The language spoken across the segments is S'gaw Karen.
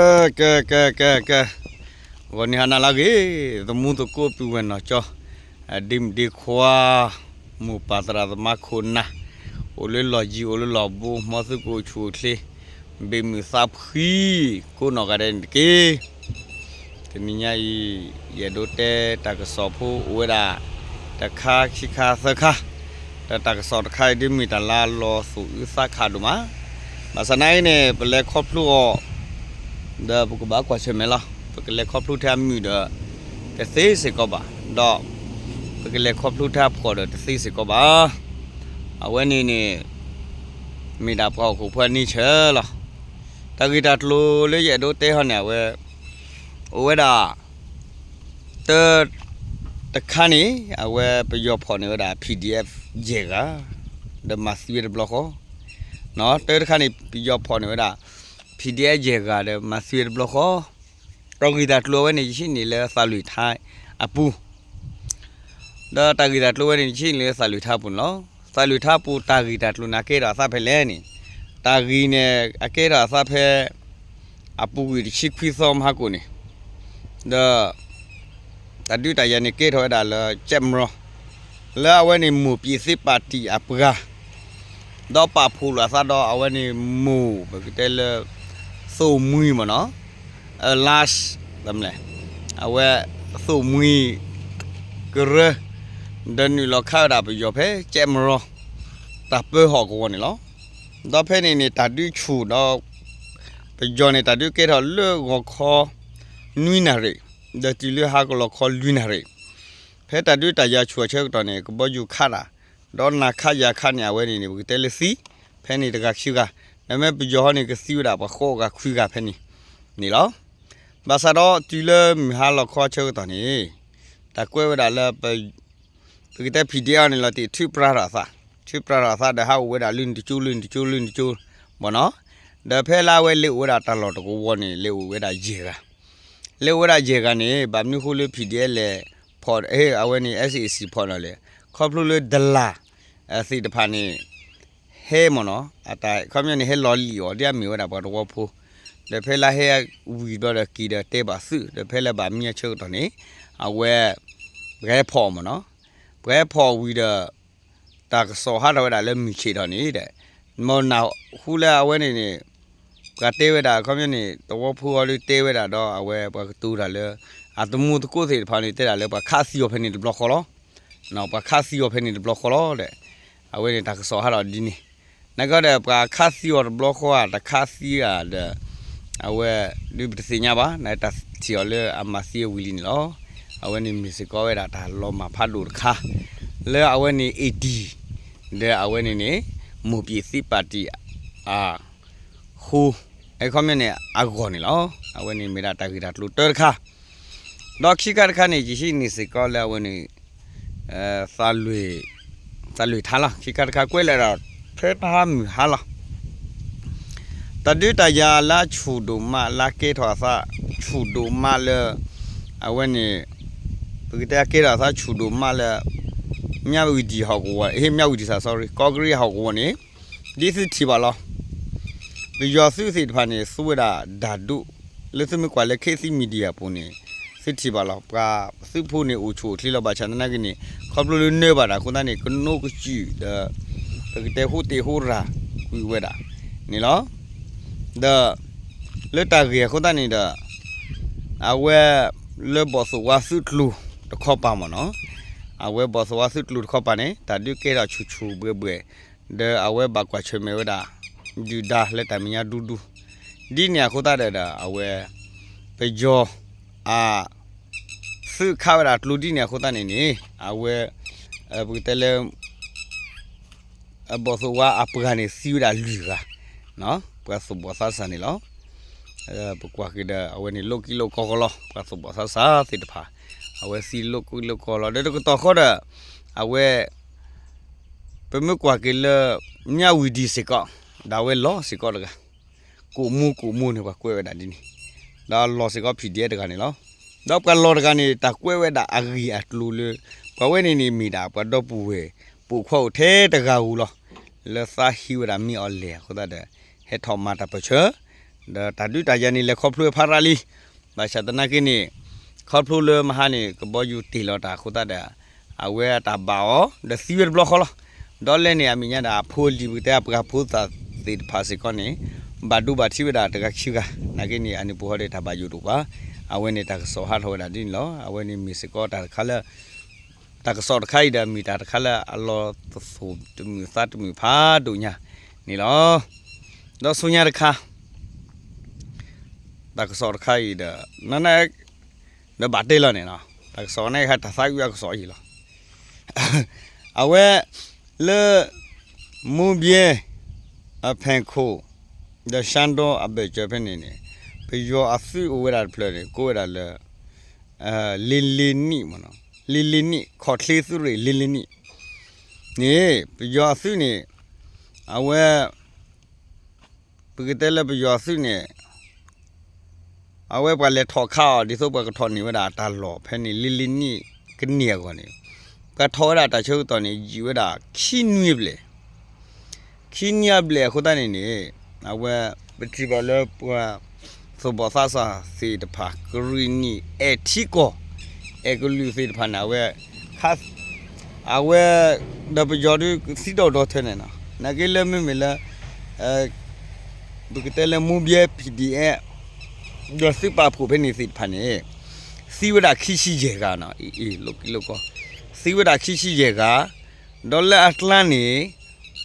ကဲ ကဲ ကဲ ကဲ ကဲ, ဂီၤနံၤဟါနၤလၢအဂ့ၤ, သမူသကိးပုၢ်ဝဲၢ်နီၢ်ကၠီ, ဒ့မုၣ်ဒ့ခွါ, မိၢ်ပၢ်သရၣ်သမါခိၣ်နၢ်, အိၣ်လၢလီၢ်ယံၤ အိၣ်လၢလီၢ်ဘူး, မ်သုကအိၣ်ဆူၣ်အိၣ်ချ့, ဘ့ၣ်မုၢ်သးဖှံ, ကိးနီၢ်ဂၤဒဲးန့ၣ်တက့ၢ်. တနံၤညါအံၤ ယအဲၣ်ဒိးတဲတၢ်ကစီၣ်ဖိအိၣ်ဝဲဒၣ် တခါခံခါသၢခါ, ဒီးတၢ်ကစီၣ်တခါအံၤဒ်မ့ၢ်တၢ်လၢအလီၤသူၣ်အုးသးခးဒိၣ်မး, ဘၣ်ဆၣ်နာ်က့န့ၣ် ပလဲၤခီဖျိအီၤ ဒီးပကဘၣ်ကွၢ်ဆၢၣ်မဲာ်လီၤ. ပကလဲၤခီဖျိထဲအမုာ်ဒီး တသ့စ့ၢ်ကီးဘၣ်, ဒီး ပကလဲၤခီဖျိထဲအဖှီၣ်ဒီးတသ့စ့ၢ်ကီးဘၣ်. အဝဲန့ၣ်န့ၣ် မ့ၢ်ဒၣ်ပှၤဟီၣ်ခိၣ်ဖိအန့ဆၢၣ်လီၤ. တၢ်ဂ့ၢ်တၢ်ကျိၤလၢယအဲၣ်ဒိးတဲဟီန့ၣ် အဝဲ အိၣ်ဝဲဒၣ် တၢ် တခါန့ၣ် အဝဲပယီၤဖီၣ်န့ၢ်ဝဲဒၣ် PDF ယဲၢ်ဂၤ ဒီးမၤသံဝဲတဘျီဃီ, တၢ်တခါန့ၣ် ပယီၤဖီၣ်န့ၢ်ဝဲဒၣ် PDF ယဲၢ်ဂၤဒီးမၤသံဝဲတဘျီဃီ, တၢ်ဂ့ၢ်တၢ်ကျိၤအဝဲန့ၣ် ယဟံးန့ၢ်လၢသးလွံၢ်ထါအပူၤ ဒီးတၢ်ဂ့ၢ်တၢ်ကျိၤဝဲန့ၣ် ယဟံးန့ၢ်လၢသးလွံၢ်ထါအပူၤန့ၣ်လီၤ. သးလွံၢ်ထါအပူၤ တၢ်ဂ့ၢ်တၢ်ကျိၤန့ၣ် အကဲထီၣ်အသးဖဲလဲၣ်န့ၣ်, တၢ်ဂ့ၢ်န့ၣ် အကဲထီၣ်အသးဖဲ အပူၤကွံာ်တဆံခွံသီမဟါကိၣ်န့ၣ်, ဒီး တၢ်ဒုးတၢ်ယၤန့ၣ်ကဲထီၣ်ဝဲဒၣ်လၢ ကၠဲးမရီ လၢအဝဲန့ၣ်မိၢ်ပၠံးသ့ပၣ်တံၣ်အပှၤ ဒီးပာ်ဖှိၣ်လိာ်အသးဒီးအဝဲန့ၣ်မိၢ် ပကတဲလၢ သိၣ်မှံမ့ၢ်နီၤ, အလါ အဝဲ သိၣ်မှံ ကရၢ ဒီးနုာ်လီၤခးဝဲဒၣ်ပယီၤဖဲကၠဲးမရီ တၢ်ပၢဟီၣ်ကဝီၤန့ၣ်လီၤ. ဒီးဖဲန့ၣ်န့ၣ် တၢ်ဒုးဆူၣ်ဒီး ပယီၤန့ၣ် တၢ်ဒုးကဲထီၣ်လၢဂီၤခီ နွံနၣ်ရံၣ် ဒီးတုၤလၢဟါကလီၤခီလွံၢ်နၣ်ရံၣ်, ဖဲတၢ်ဒုးတၢ်ယၤဆူၣ်အဆၢကတီၢ်န့ၣ် ကဘီယူၤခးတၢ်, ဒီးနၤခးယၤခးန့ၣ် အဝဲန့ၣ်န့ၣ် ပကတဲလၢသံ ဖဲန့ၣ်တဂၤခံဂၤ, နမ့ၢ်ပယီၤဟီန့ၣ် ကသံဝဲဒၣ်ပှၤဃိးဂၤခွံဂၤဖဲန့ၣ်န့ၣ်လီၤ. ဘၣ်ဆၣ်ဒီးတုၤလၢမုၢ်ဟါလီၤခီဆၢကတီၢ်န့ၣ် တၢ်ကွဲးဝဲဒၣ်လၢ ပကတဲ PDF န့ၣ်လီၤတံၢ် ထုးပြါထီၣ်အသး, ထုးပြါထီၣ်အသးဒီးဟးအိၣ်ဝဲဒၣ်လၢနတကၠိလၢနတကၠိလၢနတကၠိ မ့ၢ်နီၤ, ဒီးဖဲလၢအဝဲလဲၤအိၣ်ဝဲဒၣ်တၢ်လီၢ်တကဝီၤန့ၣ် လဲၤအိၣ်ဝဲဒၣ်ယဲၢ်ဂၤ, လဲၤအိၣ်ဝဲဒၣ်ယဲၢ်ဂၤန့ၣ် ဘၣ်မနုၤဃိလၢ PDF လဲၤဖီၣ် အဝဲန့ၣ် SAC ဖီၣ်န့ၣ်လဲၣ်, ခီဖျိလၢဒလၣ် သ့ၣ်တဖၣ်န့ၣ် ဟဲမ့ၢ်နီၤ, အတၢ်ခီပညီန့ၣ် ဟဲလီၤလံၣ်အီၤ ဒ်အမ့ၢ်ဝဲဒၣ်ပှၤတဝီဖိ, ဒီးဖဲလၢဟဲဝံၤဘျီဒီးက့ၤဒီးတဲဘၣ်သုး ဒီးဖဲလၢဘၣ်မံအဆၢကတီၢ်န့ၣ် အဝဲ ပှၤဟဲဖီၣ်မ့ၢ်နီၤ, ပှၤဟဲဖီၣ်ဝံၤဒီး တၢ်ကစီၣ်ဟးထီၣ်ဝဲဒၣ်လၢမုၢ်ဆ့ၣ်ထီၣ်န့ၣ်ဒီး မ့ၢ်နၢ်ဟူလၢအဝဲန့ၣ်န့ၣ် ပှၤတဲဝဲဒၣ် ခီပညီန့ၣ် တဝီဖိအီၤဒုးတဲဝဲဒၣ်ဒီး အဝဲပှၤကတိၤတၢ်လၢ အသမူသကိးသ့ၣ်တဖၣ်န့ၣ် တဲဒၣ်လၢပှၤခးသံအီၤဖဲန့ၣ်တဘျီဃီလီၤ. ပှၤခးသံအီၤဖဲန့ၣ်တဘျီဃီလီၤဒီး အဝဲန့ၣ်တၢ်ကစီၣ်ဟးထီၣ်ဒ်န့ၣ်, နကဒီးပှၤခးသံအီၤတဘျီဃီဧါ တခးသံဧါဒီး အဝဲဒုးပတသ့ၣ်ညါဘၣ်, နတၢ်ထံၣ်အီၤလၢအမၤသံအဝံၤလံန့ၣ်လီၤ. အဝဲန့ၣ်မ့ၢ်စ့ၢ်ကီးဝဲဒၣ်တၢ်လီၤမၢ်ဖးဒိၣ်တခါ လၢအဝဲန့ၣ် AD ဒီးအဝဲန့ၣ်န့ၣ် မိၢ်ပၠံးသ့ပၣ်တံၣ် အဃိ အခီပညီန့ၣ် အဂီၢ်န့ၣ်လီၤ. အဝဲန့ၣ်မ့ၢ်ဒၣ်တၢ်ဂ့ၢ်တၢ်ကျိၤတၢတခါ, ဒီးခံခါတခါန့ၣ် ယဟံးန့ၢ်စ့ၢ်ကီးလၢအဝဲန့ၣ် သးလွံၢ်ထါလီၤ. ခံခါတခါကွဲးလၢာ်ဒီး ဖဲတဟါမုၢ်ဟါလီၤ. တၢ်ဒုးတၢ်ယၤလၢအဆူၣ်ဒိၣ်မး လၢအကဲထီၣ်အသးဆူၣ်ဒိၣ်မးလၢ အဝဲန့ၣ် ပကတဲအကဲထီၣ်အသးဆူၣ်ဒိၣ်မးလၢ မြဝတီ ဟီၣ်ကဝီၤ အ့ မြဝတီ sorry ကီၢ်ကရံးဟီၣ်ကဝီၤန့ၣ် ဒ်သုထံၣ်ဘၣ်လီၤ. ပယီၤသုးသ့ၣ်တဖၣ်န့ၣ် သူဝဲဒၣ်ဒၣ်ဒိၣ် လၢသုမ့ၢ်ကွၢ်လၢ ခေတ်သစ် Media အပူၤန့ၣ် သုထံၣ်ဘၣ်လီၤ. ပှၤသုးဖိန့ၣ် အိၣ်ဆူၣ်အိၣ်ချ့လီၤ. ဘၣ်ဆၣ်သနာ်က့န့ၣ် ခီဖျိလၢနၢဘၣ်တၢ်အဃိသတးန့ၣ် ကနိးကစုာ်ဒီး ပကတဲဟူးတ့ၢ်ဟူးရၤကွံာ်ဝဲဒၣ်န့ၣ်လီၤ. ဒီး လၢတၢ်ဂ့ၢ်အဃိသတးန့ၣ်ဒီး အဝဲ လၢဘီၣ်သိၣ်ဝါသုးကျိၤတခီပၤမ့ၢ်နီၤ, အဝဲဘီၣ်သိၣ်ဝါသုးကျိၤတခီပၤန့ၣ် တၢ်ဒုးကဲထီၣ်ဆူၣ်ဆူၣ်ဘှဲဘှဲ, ဒီးအဝဲဘၣ်ကွၢ်ဆၢၣ်မဲာ်ဝဲဒၣ် ဒုၣ်ဒါလၢတၢ်မဲာ်ညါဒူဒူ, ဒ်န့ၣ်အဃိသတးဒီး အဝဲ ပယီၤ အ သုးခးဝဲဒၣ်ကျိၤဒ်န့ၣ်အဃိသတးန့ၣ်န့ၣ် အဝဲ ပကတဲလၢ အဘီၣ်သိၣ်ဝါအပှၤန့ၣ်သံဝဲဒၣ်လွံၢ်ဂၤ, ပှၤသူၣ်ဘီၣ်သးစၢ်န့ၣ်လီၤ. ပကွၢ်က့ၤဒီး အဝဲန့ၣ်လိၣ်ကံလိၣ်ကီကီလီၤ. ပှၤသူၣ်ဘီၣ်သးစၢ်သ့ၣ်တဖၣ် အဝဲသံလိၣ်ကံလိၣ်ကီလီၤ. ဒီးတကတီၢ်ဃီဒီး အဝဲ ပမ့ၢ်ကွၢ်က့ၤလၢ မြဝတီ စ့ၢ်ကီး ဒီးအဝဲလီၤစ့ၢ်ကီးတဂၤ ကိၣ်မူကိၣ်မူန့ၣ် ပှၤကွဲးဝဲဒၣ်ဒ်န့ၣ်, ဒီးလီၤစ့ၢ်ကီး PDF တဂၤန့ၣ်လီၤ. ဒီးပှၤလီၤတဂၤန့ၣ် တၢ်ကွဲးဝဲဒၣ်အဂ့ၢ်အကျိၤလၢ ပှၤဝဲန့ၣ်န့ၣ်မ့ၢ်ဒၣ်ပှၤဒီပုၢ်ဝဲၢ် ပိာ်ခွါအိၣ်ထဲတဂၤဧိၤလီၤ. လၢသးဟံးဝဲဒၣ်မ့ၢ်အီၤလဲၣ်အဃိသတးဒီး ဟဲထီၣ်မၤတၢ်ပၢၢ်ဆၢ ဒီးတၢ်ဒုးတၢ်ယၤန့ၣ် လဲၤခီဖျိဖးရၤလံ. ဘၣ်ဆၣ်သနာ်က့န့ၣ် ခီဖျိလၢမဟါန့ၣ် ကဘီယူၤတ့ၢ်လီၤတၢ်အဃိသတးဒီး အဝဲအတၢ်ဘၣ်အီၤ ဒီးသံဝဲတဘျီဃီလီၤ. ဒီးလဲၣ်န့ၣ် အမဲာ်ညါဒီးအဖိအလံၤ ပကတဲအပှၤဖိသၣ်သ့ၣ်တဖၣ်စ့ၢ်ကီးန့ၣ် ဘၣ်ဒိဘၣ်ထံးဝဲဒၣ်တဂၤခံဂၤ နာ်က့န့ၣ် အန့ၣ်ပူၤဃီဒီးတၢ်ဘၣ်ယိၣ်တအိၣ်ဘၣ်. အဝဲန့ၣ်တၢ်ကစီၣ်ဟးထီၣ်ဝဲဒၣ်ဒ်န့ၣ်လီၤ. အဝဲန့ၣ်မ့ၢ်စ့ၢ်ကီးတၢ်တခါလၢ တၢ်ကစီၣ်တခါအံၤဒီး မ့ၢ်တၢ်တခါလၢအလီၤသသိၣ်တမုာ်သးတမုာ်ဖးဒိၣ်ညါန့ၣ်လီၤ. ဒီးဆူညါတခါ တၢ်ကစီၣ်တခါအံၤဒီး နန ဒီးဘၣ်တဲလီၤန့ၣ်လီၤ. တၢ်ကစီၣ်န့ၣ်ခါတၢ်သးအုးအကစီၣ်အံၤလီၤ. အဝဲ လၢ မူဘျဲ အဖဲၣ်ခိၣ် ဒီးရှါဒီအဘၢၣ်စၢၤဖဲန့ၣ်န့ၣ် ပယီၤအသုးအိၣ်ဝဲဒၣ်တဖျၢၣ်န့ၣ် ကိးဝဲဒၣ်လၢ လ့လ့နံၣ်မ့ၢ်နီၤ, လ့လ့နံၣ် ခီၣ်ချ့သုးရ့ၣ်လ့လ့နံၣ် န့ၣ် ပယီၤအသုးန့ၣ် အဝဲ ပကတဲလၢပယီၤသုးန့ၣ် အဝဲပှၤလဲၤထီၣ်ခးအီၤ ဒ်သိးပှၤကထီၣ်န့ၢ်ဝဲဒၣ်တၢ်လီၢ်ဖဲန့ၣ် လ့လ့နံၣ်ကန့ၢ်အဂီၢ်န့ၣ် ပှၤထီၣ်ဝဲဒၣ်တၢ်ဆၢကတီၢ်န့ၣ် ယံာ်ဝဲဒၣ်ခံနွံဘျဲၣ် ခံနွံအဘျဲၣ်အဃိသတးန့ၣ်န့ၣ် အဝဲ ပထံၣ်ဘၣ်လၢပှၤ သူၣ်ဘီၣ်သးစၢ်သ့ၣ်တဖၣ် ကရံၣ်နံၣ် အဲၣ်ထံကီၢ် အဲၣ်ကလုာ်သ့ၣ်တဖၣ်န့ၣ် အဝဲ ခါ အဝဲ ဒီးပယီၤဒုးသံဒီးဒီထၢန့ၣ်နီၤ နာ်က့လၢမ့မ့ၢ်လၢ ပကတဲလၢမူဘျဲ PDF ဒီးသုးပာ်ဖှိၣ်ဖဲန့ၣ်သ့ၣ်တဖၣ်န့ၣ် သံဝဲဒၣ်ခံဆံယဲၢ်ဂၤနီၤ အံၤ အံၤ လိၣ်ကံလိၣ်ကီ သံဝဲဒၣ်ခံဆံယဲၢ်ဂၤ ဒီးလၢအကျါန့ၣ်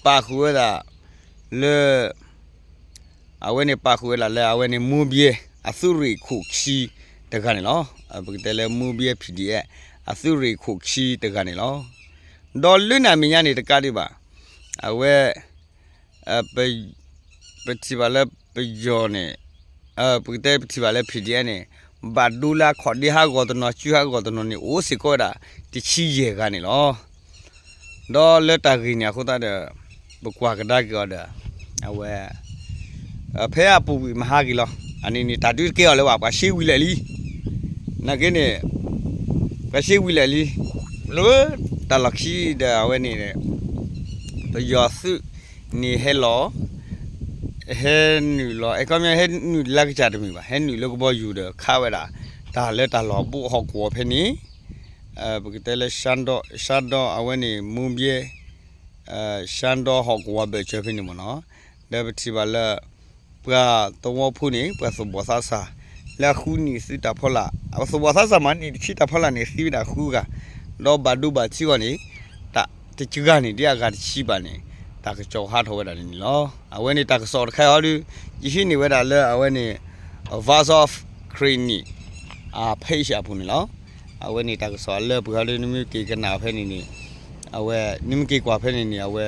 ပာ်ဃုာ်ဝဲဒၣ် လၢ အဝဲန့ၣ်ပာ်ဃုာ်ဝဲဒၣ်လၢအဝဲန့ၣ် မူဘျဲ အသုးရ့ၣ်ခိၣ်ခံတဂၤန့ၣ်လီၤ. ပကတဲလၢ မူဘျဲ PDF အသုးရ့ၣ်ခိၣ်ခံတဂၤန့ၣ်လီၤ. ဒီးလၢန့ၣ်အမဲာ်ညါန့ၣ်တကးဒံးဘၣ် အဝဲ ပ ပထံၣ်ဘၣ်လၢပယီၤန့ၣ် ပကတဲပထံၣ်ဘၣ်လၢ PDF န့ၣ် ဘၣ်ဒိလၢအခီၣ်ဒ့ဟးဂီၤတနီၤ စုဟးဂီၤတနီၤန့ၣ် အိၣ်စ့ၢ်ကီးဝဲဒၣ် တဆံယဲၢ်ဂၤန့ၣ်လီၤ. ဒီးလၢတၢ်ဂ့ၢ်န့ၣ်အဃိသတးဒီး ပကွၢ်ကဒါက့ၤအီၤဒီး အဝဲ ဖဲအပူၤကွံာ်မဟါက့ၤလီၤ အန့ၣ်န့ၣ် တၢ်ဒုးတကဲအီၤလၢၤဘၣ် ပှၤရှဲဝံၤလၢာ်လံ နာ်က့န့ၣ် ပှၤရှဲဝံၤလၢာ်လံ လၢ တၢ်လီၢ်ခံဒီးအဝဲန့ၣ် ပယီၤသုးန့ၣ်ဟဲလီၤ ဟဲနုာ်လီၤ အဲခီပညီဟဲနုာ်လၢကစၢ်တမ့ၢ်ဘၣ် ဟဲနုာ်လၢကဘီယူၤဒီးခးဝဲဒၣ် တၢ်လၢတၢ်လီၢ်ဘူးဟီၣ်ကဝီၤဖဲန့ၣ် ပကတဲလၢ ရှါဒီအဝဲန့ၣ် မူဘျဲ ရှါဒီဟီၣ်ကဝီၤဘၢၣ်စၢၤဖဲန့ၣ်မ့ၢ်နီၤ ဒီးပထံၣ်ဘၣ်လၢ ပှၤသဝီဖိန့ၣ် ပှၤသူၣ်ဘီၣ်သးစၢ် လၢအဃုနံၣ်သုးတၢ်ဖီလာ် ပှၤသူၣ်ဘီၣ်သးစၢ်မးနံၣ်တဆံတၢ်ဖီလာ်န့ၣ် သံဝဲဒၣ်ဃုဂၤ ဒီးဘၣ်ဒိဘၣ်ထံးအဂီၢ်န့ၣ် တၢ်တကဂၤန့ၣ် ဒ်အဂၤတဆံဘၣ်န့ၣ် တၢ်ကစီၣ်ဟးထီၣ်ဝဲဒၣ်န့ၣ်န့ၣ်လီၤ. အဝဲန့ၣ်တၢ်ကစီၣ်တခါအံၤဒီး ယဟံးန့ၢ်ဝဲဒၣ်လၢအဝဲန့ၣ် Voice of Karenni အ page အပူၤန့ၣ်လီၤ. အဝဲန့ၣ်တၢ်ကစီၣ်အလၢပှဲၤအီၤဒီး နမ့ၢ်က့ၤကနၣ်ဖဲန့ၣ်န့ၣ် အဝဲ နမ့ၢ်က့ၤကွၢ်ဖဲန့ၣ်န့ၣ် အဝဲ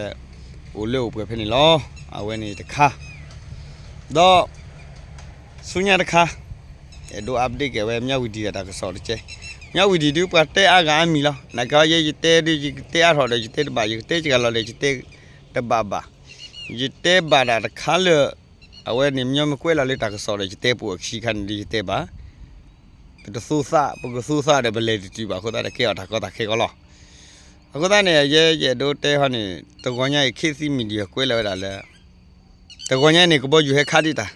အိၣ်လၢအိၣ်ပှဲၤဖဲန့ၣ်လီၤ. အဝဲန့ၣ်တခါ ဒီး ဆူညါတခါ အဲၣ်ဒိး update က့ၤဝဲ မၠၣ်ဝံၤဒံး တၢ်ကစီၣ်တကဲ မၠၣ်ဝံၤဒံးဒုး ပှၤတဲအါဂၤအါမံၤလီၤ. နာ်က့ယဲယတဲဒုး ယကတဲအါထီၣ်ဒီး ယတဲတဘၣ် ယကတဲစှၤလီၤဒီး ယတဲတဘၣ်ဘၣ်. ယတဲဘၣ်ဒၣ်တခါလၢ အဝဲန့ၣ် မညီမကွဲးလီၤလၢတၢ်ကစီၣ်ဒီး ယတဲပူၤအခံခါန့ၣ်ဒုး ယတဲဘၣ် ပတသူသး ပကသူသးဒီး ပလဲၤတတုၤဘၣ်အဃိသတးဒီး ကဲအီၤတၢ်ကီတၢ်ခဲကီလီၤ. အဃိသတးန့ၣ် ယဲယအဲၣ်ဒိးတဲဟီန့ၣ် တဂီၤညါအံၤ ခေတ်သစ် Media ကွဲးလီၤဝဲဒၣ်လၢ တဂီၤညါန့ၣ် ကဘီယူၤဟဲခးဒံးတၢ်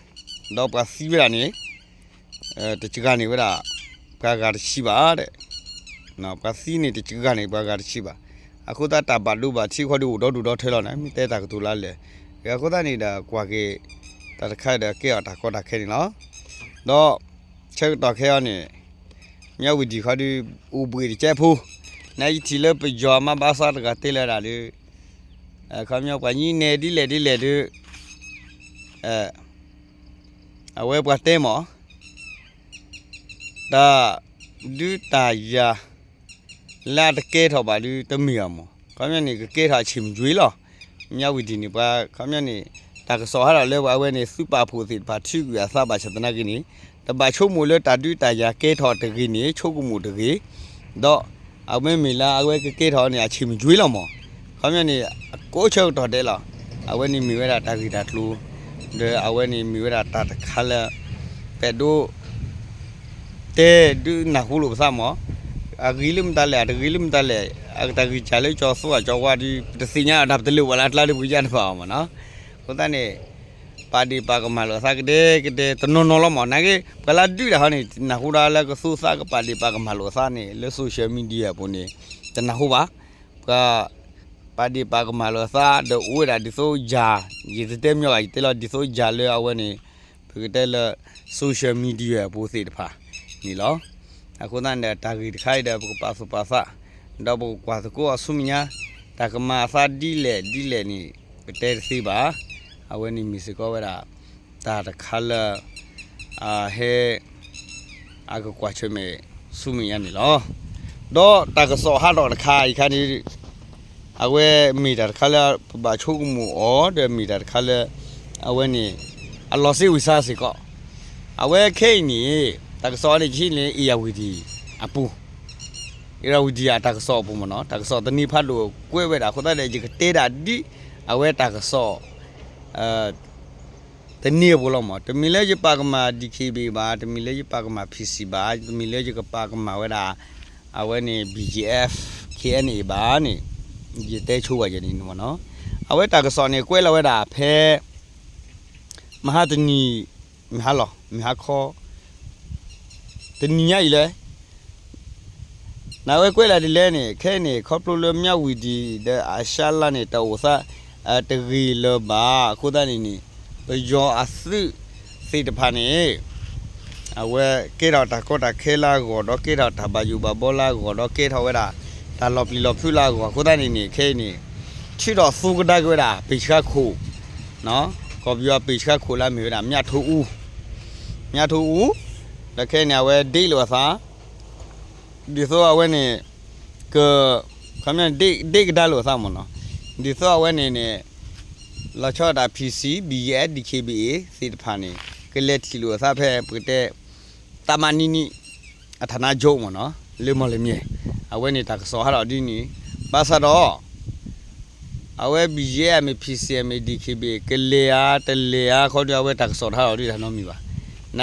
ဒီးပှၤသံဝဲဒၣ်န့ၣ် တကဂၤန့ၣ်ဝဲဒၣ် ပှၤဂၤတဆံဘၣ်ဒီး ပှၤသံန့ၣ်တကဂၤန့ၣ် ပှၤဂၤတဆံဘၣ်. အဃိသတးတၢ်ဘၣ်ဒိဘၣ်ထံးဃီဒီးအိၣ်ဒီဒူၣ်ဒီထၢလီၤန့ၣ် မ့ၢ်တဲတၢ်ကတိၤလၢလဲၣ်. အဃိသတးန့ၣ်ဒီးကွၢ်က့ၤ တၢ်တခါဒီး ကဲအီၤတၢ်ကီတၢ်ခဲန့ၣ်လီၤ. ဒီး ဆၢကတီၢ်ခဲအံၤန့ၣ် မၠၣ်ဝံၤဒံးခီဒီး အိၣ်ဘှံးတကဲဖိ နယထံၣ်လၢပယီၤမးဘၣ်ဆၣ်တဂၤတဲလၢဒၣ်ဒီး ခီပညီပှၤညံနဲဒ်လဲၣ်ဒ်လဲၣ်ဒီး အဝဲပှၤတဲမး တၢ်ဒုးတၢ်ယၤ လၢအတကဲထီၣ်ဘၣ်ဒီးတမ့ၢ်အီၤမး ခီပညီန့ၣ် ကကဲထီၣ်အဆ့ၣ်မ့ၢ်ကွ့လီၤ. မၠၣ်ဝံၤဒံးန့ၣ် ပှၤခီပညီန့ၣ် တၢ်ကစီၣ်ဟးထီၣ်လၢပှၤအဝဲန့ၣ် သုးပာ်ဖှိၣ်သ့ၣ်တဖၣ်ထုးကွံာ်အသးဘၣ်ဆၣ်သနာ်က့န့ၣ် တဘၣ်ဆိကမိၣ်လၢတၢ်ဒုးတၢ်ယၤကဲထီၣ်တဂ့ၤန့ၣ် ဆိကမိၣ်တဂ့ၤ ဒီး အဝဲမ့ၢ်လၢအဝဲကကဲထီၣ်န့ၣ် အဆ့ၣ်မ့ၢ်ကွ့လီၤမး. ခီပညီန့ၣ် အကိးဆၢကတီၢ်ဒဲးလီၤ. အဝဲန့ၣ်မ့ၢ်ဝဲဒၣ်တၢ်ဂ့ၢ်တၢ်ကျိၤ ဒီးအဝဲန့ၣ်မ့ၢ်ဝဲဒၣ်တၢ်တခါလၢ ပအဲၣ်ဒိး တဲဒုးနၢ်ဟူလိာ်ပသးမး အဂ့ၤလၢမတၤလဲၣ် အတဂ့ၤလၢမတၤလဲၣ် အတၢ်ဂံၢ်စၢ်လၢကၠီၤသူအကၠီၤဝါဒီး ပတသ့ၣ်ညါအတၢ်ပတလၢာ်ဝဲလၢအကျါဒီး ပကယါတဘၣ်အီၤမးနီၤ. အဃိသတးန့ၣ် ပာ်ဒ့ၣ်ပာ်ကမၣ်လိာ်အသးကဒဲကဒဲတနီၤနီၤလီၤမး. နာ်က့ ပှၤလၢဒုၣ်တၢ်ဟီန့ၣ် နၢ်ဟူဒၣ်လၢကသူသးကပာ်ဒ့ၣ်ပာ်ကမၣ်လိာ်အသးန့ၣ် လၢ social media အပူၤန့ၣ် တနၢ်ဟူဘၣ်. ပှၤ ပာ်ဒ့ၣ်ပာ်ကမၣ်လိာ်အသး ဒီးအိၣ်ဝဲဒၣ်ဒ်သိးယၤ, ယတတဲမညီဂၤ ယတဲလီၤဒ်သိးယၤလၢအဝဲန့ၣ် ပကတဲလၢ social media အပူၤသ့ၣ်တဖၣ်န့ၣ်လီၤ. အဃိသတးန့ၣ်ဒီး တၢ်ဂ့ၢ်တခါအံၤဒီး ပကပာ်သူၣ်ပာ်သး ဒီးပကကွၢ်သကိးအီၤဆူမဲာ်ညါ, တၢ်ကမၤအသးဒ်လဲၣ်ဒ်လဲၣ်န့ၣ် ပတဲတသ့ဘၣ်. အဝဲန့ၣ်မ့ၢ်စ့ၢ်ကီးဝဲဒၣ် တၢ်တခါလၢ အဟဲ အကကွၢ်ဆၢၣ်မဲာ်ဆူမဲာ်ညါန့ၣ်လီၤ. ဒီးတၢ်ကစီၣ်ဟးထီၣ်တခါအံၤခါန့ၣ် အဝဲမ့ၢ်တၢ်တခါလၢပဘၣ်ဆိကမိၣ်အီၤ ဒီးမ့ၢ်တၢ်တခါလၢ အဝဲန့ၣ် အလီၤစ့ဝံၤစါစ့ၢ်ကီး. အဝဲခဲအံၤန့ၣ် တၢ်ကစီၣ်န့ၣ် ယဟံးန့ၢ် အ့ၣ်ရၤဝံၤဒံၣ် အပူၤ, အ့ၣ်ရၤဝံၤဒံၣ်အတၢ်ကစီၣ်အပူၤမ့ၢ်နီၤ, တၢ်ကစီၣ်သန့ဖးဒိၣ်ကွဲးဝဲဒၣ်အဃိသတးဒီး ယကတဲဒၣ်ဒ် အဝဲတၢ်ကစီၣ် သန့အပူၤလီၤမး. တမ့ၢ်လၢယပာ်ကမၣ် DKBA ဘၣ်, တမ့ၢ်လၢယပာ်ကမၣ် PC ဘၣ်, တမ့ၢ်လၢယကပာ်ကမၣ်ဝဲဒၣ် အဝဲန့ၣ် BGF KNA ဘၣ်န့ၣ် ယတဲဆိဝဲယဲန့ၣ်မ့ၢ်နီၤ. အဝဲတၢ်ကစီၣ်န့ၣ် ကွဲးလီၤဝဲဒၣ်ဖဲ မဟါတနံၤ မဟါလီၤ မဟါခီ တနံၤညါအံၤလဲၣ် နဝဲကွဲးလၢဒ်လဲၣ်န့ၣ် ခဲအံၤန့ၣ် ခီဖျိလၢမၠၣ်ဝံၤဒံၣ်ဒီးအၤၡါလါန့ၣ် တၢ်အိၣ်သး တဂ့ၤလၢၤဘၣ်. အဃိသတးန့ၣ်န့ၣ် ပယီၤအသုးသ့ၣ်တဖၣ်န့ၣ် အဝဲကဲထီၣ်တၢ်ကီတၢ်ခဲလၢအဂီၢ် ဒီးကဲထီၣ်တၢ်ဘၣ်ယိၣ်ဘၣ်ဘီလၢအဂီၢ် ဒီးကဲထီၣ်ဝဲဒၣ် တၢ်လီၤပျံၤလီၤဖုးလၢအဂီၢ် အဃိသတးန့ၣ်န့ၣ် ခဲအံၤန့ၣ် ထုးထီၣ်သူကဒါက့ၤဝဲဒၣ် ပ့ၢ်ဆှါခိၣ် ကီၢ်ပယီၤပ့ၢ်ဆှါခိၣ်လၢအမ့ၢ်ဝဲဒၣ် မၠၣ်ထိအူ မၠၣ်ထိအူ ဒီးခဲအံၤန့ၣ် အဝဲဒ့လိာ်အသး ဒ်သိးအဝဲန့ၣ် က ခီပညီန့ၣ် ဒ့ကဒါလိာ်အသးမ့ၢ်နီၤ. ဒ်သိးအဝဲန့ၣ်န့ၣ် လီၤဆီဒၣ် PC, BGF, DKBA သ့ၣ်တဖၣ်န့ၣ် ကလဲၤထံၣ်လိာ်အသးဖဲ ပကတဲ တၢ်မၤနံၤနံၤ အထနါကၠိမ့ၢ်နီၤ လၢမီၢ်လမၠဲၣ် အဝဲန့ၣ်တၢ်ကစီၣ်ဟးထီၣ်ဒ်န့ၣ် ဘၣ်ဆၣ်ဒီး အဝဲ BGF မ့ၢ် PC မ့ၢ် DKBA ကလဲၤဧါတလဲၤဧါခီဒီး အဝဲတၢ်ကစီၣ်တဟးထီၣ်ဒ်တၢ်နီတမံၤဘၣ်. န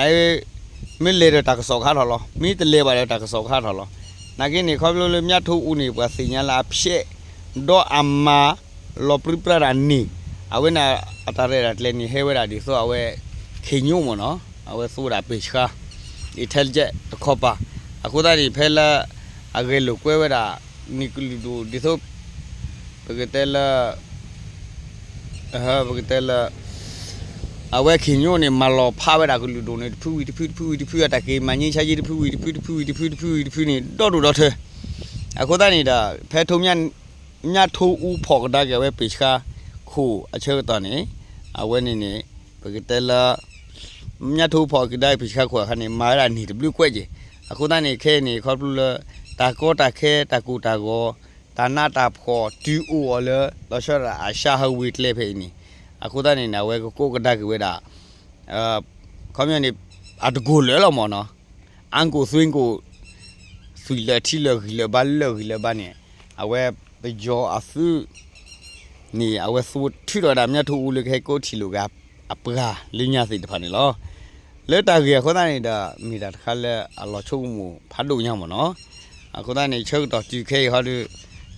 မ့ၢ်လဲၤဒီးတၢ်ကစီၣ်ကဟးထီၣ်လီၤ, မ့ၢ်တလဲၤဘၣ်ဒီးတၢ်ကစီၣ်ကဟးထီၣ်လီၤ. နာ်က့န့ၣ် ခီဖျိလၢမၠၣ်ထိအူန့ၣ် ပှၤသ့ၣ်ညါလၢအဖျဲး ဒီးအမၤလီၤပြံပြါတၢ်န့ၣ် အဝဲန့ၣ်အတၢ်ရဲၣ်တၢ်ကျဲၤန့ၣ် ဟဲဝဲဒၣ်ဒ်သိးအဝဲ ခ့ညိမ့ၢ်နီၤ အဝဲသူဝဲဒၣ်ပ့ၢ်ဆှါ intelligence တခီပၤ အဃိသတးန့ၣ် ဖဲလၢအဂဲၤလိာ်ကွဲဝဲဒၣ် န့ၣ်ကလုာ်ဒိၣ်ဒ်သိး ပကတဲလၢ ပကတဲလၢ အဝဲခ့ညိန့ၣ် မၤလီၤဖးဝဲဒၣ်ကလုာ်ဒိၣ်န့ၣ် တဖုဝံၤတဖု တဖုဝံၤတဖု အတၢ်က့ၤမၤန့ၢ်ဆါယ့တဖုဝံၤတဖု တဖုဝံၤတဖု တဖုဝံၤတဖုန့ၣ် ဒီဒိၣ်ဒီထၢ အဃိသတးန့ၣ်ဒီး ဖဲထိ မၠၣ်ထိအူဖီၣ်ကဒါက့ၤအဝဲပ့ၢ်ဆှါခိၣ်အဆၢကတီၢ်န့ၣ် အဝဲန့ၣ်န့ၣ် ပကတဲလၢ မၠၣ်ထိအူဖီၣ်ကဒါက့ၤပ့ၢ်ဆှါခိၣ်အခါန့ၣ် မၤဝဲဒၣ်န့ၢ်တဘျုးကွဲးက့ၤ. အဃိသတးန့ၣ် ခဲအံၤန့ၣ် ခီဖျိလၢ တၢ်ကီတၢ်ခဲ တၢ်ကိၢ်တၢ်ဂီၤ တၢ်နးတၢ်ဖှီၣ် တုၤအိၣ်အီၤလၢ လီၤဆီဒၣ်အၤၡါဟးဝ့ၤကျဲဖဲအံၤန့ၣ် အဃိသတးန့ၣ် အဝဲကကိးကဒါက့ၤဝဲဒၣ် ခီပညီန့ၣ် အတကိၢ်လၢာ်လီၤမ့ၢ်နီၤ အါကိၢ်သွ့ကိၢ် သွံၣ်လၢာ်ထံလၢာ်ဂံၢ်လၢာ်ဘါလၢာ်ဂံၢ်လၢာ်ဘါန့ၣ် အဝဲပယီၤအသုး န့ၣ် အဝဲသူထုးထီၣ်ဝဲဒၣ်မၠၣ်ထိအူလၢကဟဲကိးထံၣ်လိာ်က့ၤ အပှၤလၢညါသ့ၣ်တဖၣ်န့ၣ်လီၤ. လၢတၢ်ဂ့ၢ်အဃိသတးန့ၣ်ဒီး မ့ၢ်တၢ်တခါလၢအလီၤဆိကမိၣ်ဖးဒိၣ်ညါမ့ၢ်နီၤ. အဃိသတးန့ၣ် ဆၢကတီၢ်တုၤခဲအံၤဟီဒီး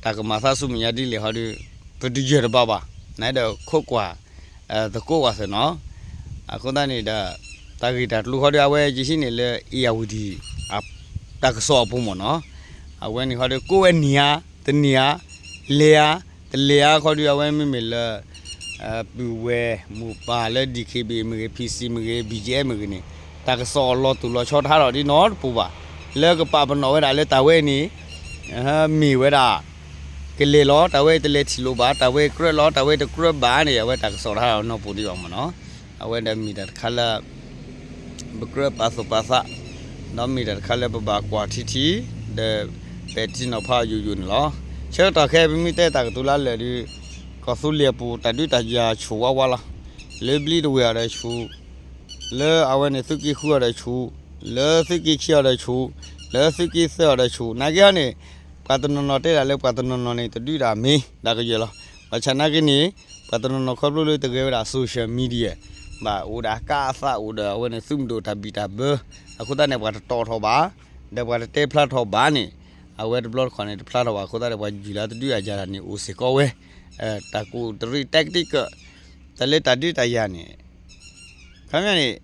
တၢ်ကမၤသးဆူမဲာ်ညါဒ်လဲၣ်ဟီဒီး ပတယၢၢ်တဘၣ်ဘၣ် နဒီးခိးကွၢ် သကိးကွၢ်သ့ၣ်နီၤ. အဃိသတးန့ၣ်ဒီး တၢ်ဂ့ၢ်တၢ်ကျိၤဟီဒီး အဝဲယဟံးန့ၢ်လၢ အ့ၣ်ရၤဝံၤဒံၣ် တၢ်ကစီၣ်အပူၤမ့ၢ်နီၤ. အဝဲန့ၣ်ခီဒီး ကိးဝဲန့ၢ်ဧါ တန့ၢ်ဧါ လဲၤဧါ တလဲၤဧါခီဒီး အဝဲမ့မ့ၢ်လၢ ပုၢ်ဝဲၢ်မိၢ်ပၢ်လၢ DKBA မ့ၢ်ဂ့ၤ PC မ့ၢ်ဂ့ၤ BGF မ့ၢ်ဂ့ၤန့ၣ် တၢ်ကစီၣ်လီၤတူာ်လီၤဆီတဟးထီၣ်ဒ်နီတပူၤဘၣ်. လၢကပာ်ပနီၣ်ဝဲဒၣ်လၢတၢ်ဝဲအံၤန့ၣ် မ့ၢ်ဝဲဒၣ် ကလဲၤလီၤ တၢ်ဝဲတလဲၤထံၣ်လိာ်ဘၣ် တၢ်ဝဲကြၢးလီၤ တၢ်ဝဲတကြၢးဘၣ်န့ၣ် အဝဲတၢ်ကစီၣ်တဟးထီၣ်နီတပူၤဒံးဘၣ်မ့ၢ်နီၤ. အဝဲဒီးမ့ၢ်တၢ်တခါလၢ ပကြၢးပာ်သူၣ်ပာ်သး ဒီးမ့ၢ်တၢ်တခါလၢပဘၣ်ကွၢ်ထံထံ ဒီးပဲာ်ထံနီၤဖးယိာ်ယိာ်န့ၣ်လီၤ. ဆၢကတီၢ်ခဲအံၤ ပမ့ၢ်တဲတၢ်ကတိၤလၢလၢာ်ဒီး ကီၢ်သူလ့ၤအပူၤ တၢ်ဒုးတၢ်ယၤဆူၣ်ဝါဝါလီၤ. လၢဘျံးတဝ့ၢ်အီၤဒီးဆူၣ် လၢအဝဲန့ၣ်သုးက့ဃုအီၤဒီးဆူၣ်, လၢသုးက့ခံအီၤဒီးဆူၣ်, လၢသုးက့သၢအီၤဒီးဆူၣ်, နာ်က့ဟီန့ၣ် ပှၤတနီၤနီၤတဲဒၣ်လၢပှၤတနီၤနီၤန့ၣ် တဒုးတၢ်မ့ၢ်ဒၣ်ကယဲၢ်လီၤ. ဘၣ်ဆၣ်နာ်က့န့ၣ် ပှၤတနီၤနီၤခီဖျိလၢတဂဲၤဝဲဒၣ် social media ဘၣ်အိၣ်ဒီးအကါအသးအိၣ်ဒီးအဝဲန့ၣ်သုးမုၢ်ဒိၣ်တၢ်ဘံၣ်တၢ်ဘၢ အဃိသတးန့ၣ် ပှၤတတီၣ်ထီၣ်ဘၣ် ဒီးပှၤတတဲဖျါထီၣ်ဘၣ်န့ၣ် အဝဲတဘျီတခီၣ်န့ၣ် တဖျါထီၣ်ဘၣ်အဃိသတးဒီး ပှၤယုၢ်လၢတဒုးတၢ်ယၤတၢ်န့ၣ် အိၣ်စ့ၢ်ကီးဝဲ တၢ်ကူၣ်တရံး tactic တၢ်လၢတၢ်ဒုးတၢ်ယၤန့ၣ် ခီပညီန့ၣ်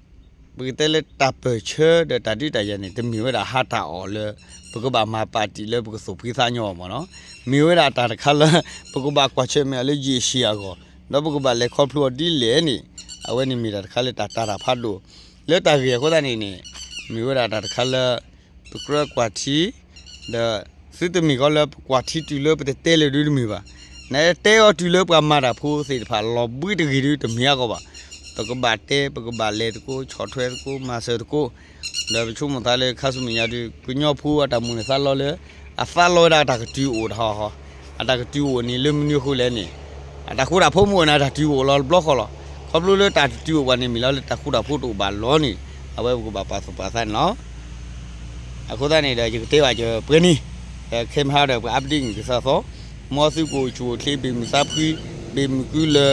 ပကတဲလၢတၢ်ပၢၢ်ဆၢဒီးတၢ်ဒုးတၢ်ယၤန့ၣ် တမ့ၢ်ဝဲဒၣ်ဟးတၢ်အီၣ်လၢ ပကဘၣ်မၤပာ်တံာ်လၢပကသူၣ်ဖှံသးညီအီၤမ့ၢ်နီၤ. မ့ၢ်ဝဲဒၣ်တၢ်တခါလၢ ပကဘၣ်ကွၢ်ဆၢၣ်မဲာ်အီၤလၢယ့ၣ်ၡံးအဂီၢ်, ဒီးပကဘၣ်လဲၤခီဖျိအီၤဒ်လဲၣ်န့ၣ် အဝဲန့ၣ်မ့ၢ်တၢ်တခါလၢတၢ်တာ်တၢ်ဖးဒိၣ် လၢတၢ်ဂ့ၢ်အဃိသတးန့ၣ်န့ၣ် မ့ၢ်ဝဲဒၣ်တၢ်တခါလၢ ပကြၢးကွၢ်ထံ ဒီးသုတမ့ၢ်ဃီလၢပကွၢ်ထံတုၤလၢပတတဲလၢၤဒုတမ့ၢ်ဘၣ်. နတဲအီၤတုၤလၢပှၤမၤတၢ်ဖိသ့ၣ်တဖၣ်လီၤဘှံးတဂ့ၤဒုတမ့ၢ်အဂီၢ်ဘၣ်. ပကဘၣ်တဲ ပကဘၣ်လဲၤသကိး ဆီၣ်ထွဲသကိး မၤစၢၤသကိး, ဒီးပဆိကမိၣ်သးလၢခါဆူမဲာ်ညါဒု ကညီဖိအတၢ်မိၣ်န့ၢ်သးလီလၢ အသးလီဝဲဒၣ်တၢ်ကတုၤအိၣ်တဟီၣ်ဟီၣ်, အတၢ်ကတုၤအိၣ်န့ၣ်လၢမနုၤအဃိလဲၣ်န့ၣ် အတၢ်ဃူတၢ်ဖိးမ့ၢ်အိၣ်န့ၣ် အတၢ်တုၤအိၣ်လီၤတဘျီဃီလီၤ. ခီဖျိလၢတၢ်တတုၤအိၣ်ဘၣ်န့ၣ် မ့ၢ်လီၤလၢတၢ်ဃူတၢ်ဖိးတအိၣ်ဘၣ်လီၤန့ၣ် အဝဲပကဘၣ်ပာ်သူၣ်ပာ်သးန့ၣ်လီၤ. အဃိသတးန့ၣ်ဒီး ယကတဲဘၣ်ကပှဲၤန့ၣ်, ဒီးခဲမဟါဒီးပှၤ update န့ၣ်ကသးသီ, မ်သုကအိၣ်ဆူၣ်အိၣ်ချ့ ဘၣ်မုာ်သးဖှံ, ဘၣ်မုာ်ကုလၢ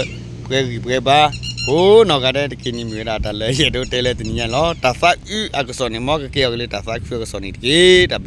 ပှဲၤဂံၢ်ပှဲၤဘါ, ကိးနီၢ်ဂၤဒဲးတက့ၢ်န့ၣ် မ့ၢ်ဝဲဒၣ်တၢ်လၢယအဲၣ်ဒိးတဲလၢတနံၤညါန့ၣ်လီၤ. တၢ်သးအုးအကစီၣ်န့ၣ် မ်ကကဲအီၤက့ၤလၢတၢ်သးခုအကစီၣ်န့ၣ်တက့ၢ်. တၢ်ဘျုး